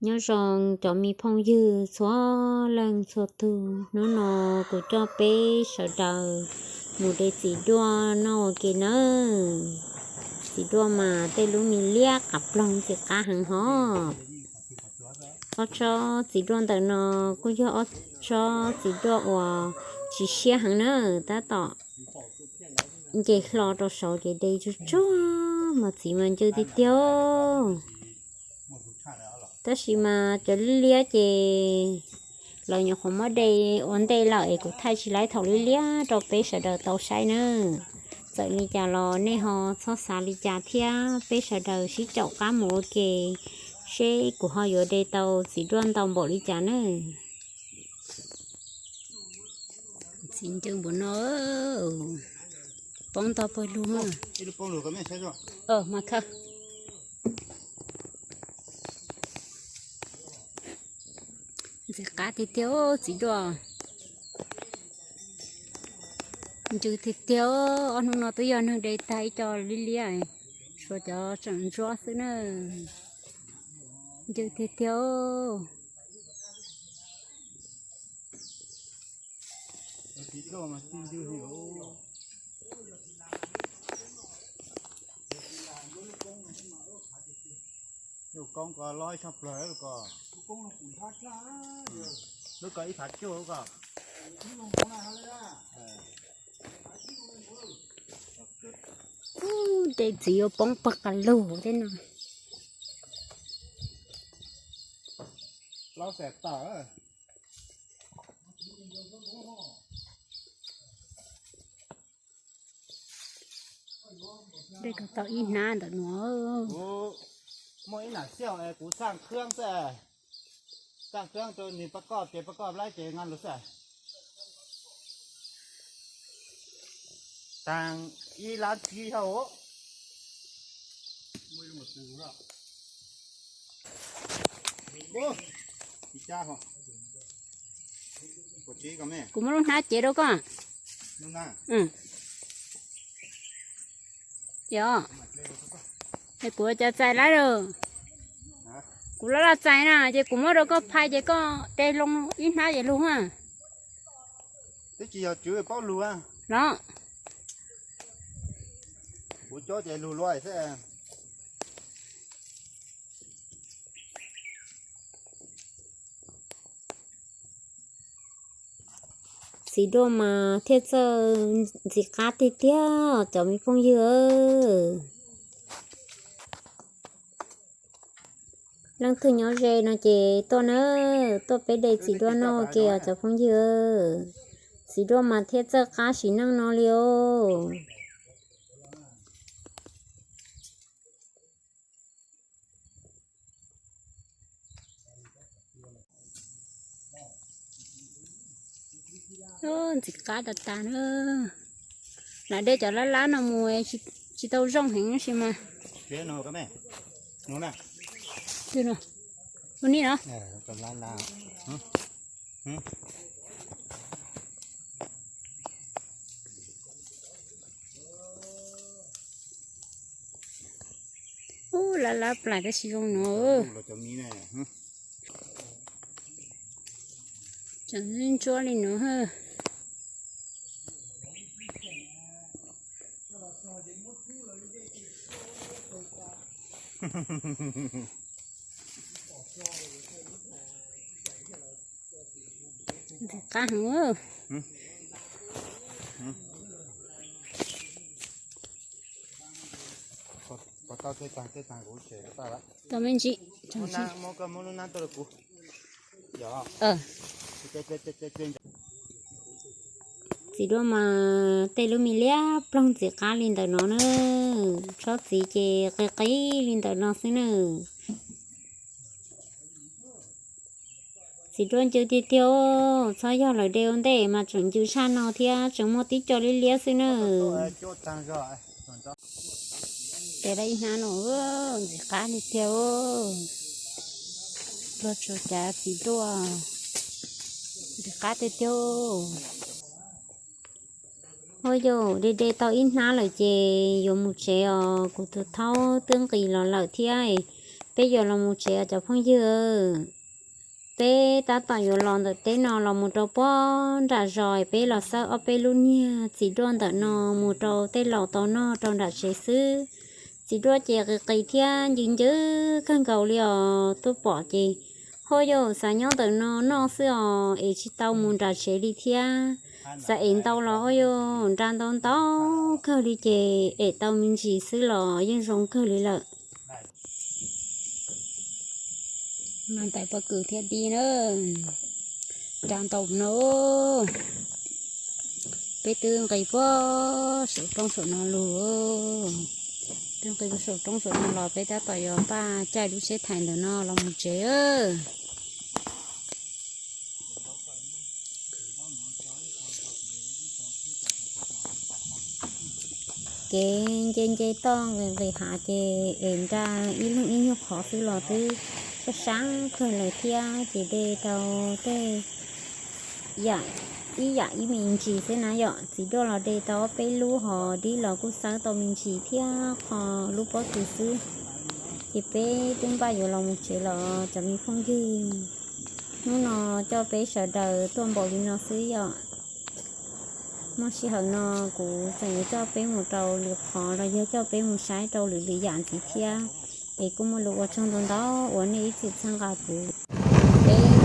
Nyob zoo cov me phooj ywg txhua leej txhua tug, hnub no kuv coj peb sawv daws mus de txiv duaj noj ua ke nawb. Txiv duaj mas tej lub me liab qab ploog ntxim qab heev hov. Ob tsob txiv duaj ntawm no kuj yog ob tsob txiv duaj uas tsis siab heev na, tab tom nce hlo rau saud ces de tsuag tsuag mas txiv mas ncw tiag tiag. Tab sis mas cov liab liab ces lawv nyuam qhuav muab de ua ntej lawm es kuv thaij tsis laib thaum liab liab rau peb sawv daws tau saib nawb. Txawm li cas los nej ho txhob xav li cas thiab, peb sawv daws sib caum qab mus ua ke seb kuv ho yuav de tau txiv duaj ntau npaum li cas nawb. Txiv ncw npaum no, poob ntau pawg lug. Ntxim qab tiag tiag txiv duaj. Ncw tiag tiag, ob hnub no twb yog neeg de tag ib co liab liab, tshuav cov tseem ntsuab xwb na. Ncw tiag tiag. Lub koob ko lob ib tshaj plaws lub ko. Lub ko ib phav cuaj lub ko. Ub, de txiv yuav poob pawg qas lug thiab no. Plaub xees tawm. De tau ib hnab ntawm no. Kuv muaj ib nam xiaj es kuv xaj khwb xwb. Xaj khwb rau nws pab koj ces pab koj laib ces nqa lug xwb. Taag ib lab tsib hauj. Kuv muab lub hnab cev rau koj. Yog, es kuv ua cas txais laib lawm? Kuv laj laj txais na, ces kuv muab rau koj phais ces koj de loo ib hnab ces lug a. Twb tsis yog tswv paub lug a. Los, kuv cob ces lug luaj xwb. Txiv duaj mas thiaj txawj ntxim qab tiag tiag cov me phooj ywg. Leej twg nyob ze no ces tuaj na, tuaj peb de txiv duaj noj ua ke os cov phooj ywg. Txiv duaj mas thiaj txawj qab sim neej no li os. Ntxim qab tas tas na. Lam de cov lab lab no mus tsis tau zoo heev tab sis mas. Ua ni no. Ub, lab lab plas tab sis zoo no. Tseem ntsuab li no. Ntxim qab heev. Tau me ntsis. Txiv duaj mas tej lub me liab ploog ntxim qab li ntawm no na. Tsob txiv ces qis qis li ntawm no xwb na. Txiv duaj ncw tiag tiag, txhob yog lawv de ua ntej mas tseem ncw tshaj no thiab tseem muaj tib co liab liab xwb na. Tes da ib hnab no, ntxim qab tiag tiag. Luag tsuas cav txiv duaj, ntxim qab tiag tiag. Ua yog de de tau ib hnab lawm ces yuav mus tsev os, kuv tus thaub twb nqis los lawm thiab. Peb yuav los mus tsev cov phooj ywg. Peb tab tom yuav los ntawm teb no los mus rau puag nram zos, peb los xawb ob peb lub niag txiv duaj ntawm no mus rau tej laus tau noj rau nram tsev xwb. Txiv duaj ces qis qis thiab ncw ncw kawg nkaus li os, tuaj pom ces, hov yog xav nyob ntawm no noj xwb os, es tsis tau mus nram tsev li thiab. Xav es ntau los ua yog nra ntau ntau kawg li ces es tau me ntsis xwb los yeej zoo kawg li lawm. Mas ntawm pob kws thiab dib na, nra ntau no. Peb twb nqis puag saum roob saum no los, twb nqis puag saum roob saum no los peb tab tom yuav npaj caij lub tsheb thais ntawm no los mus tsev. Kev nce nce toj nqis nqis hav ces es nra ib leeg ib nyuag qhov xwb los twb sab sab kawg lawm thiab, ces de tau tej yam ib yam ib me ntsis xwb na yom. Txiv duaj los de tau ob peb lub, ho dib los kuj xawb tau me ntsis thiab qho lub pob kws xwb. Ces peb twb npaj yuav los mus tsev los cov me phooj ywg. Hnub no coj peb sawv daws tuaj npaum li no xwb yom. Muaj sij hawm no kuv tseem yuav coj peb mus rau lwm qhov los yog coj peb mus saib rau lwm lwm yam ntxiv thiab. Es kuj muaj lus ua tsaug ntau ntau uas nej ib txwm txhawb nqa kuv. Peb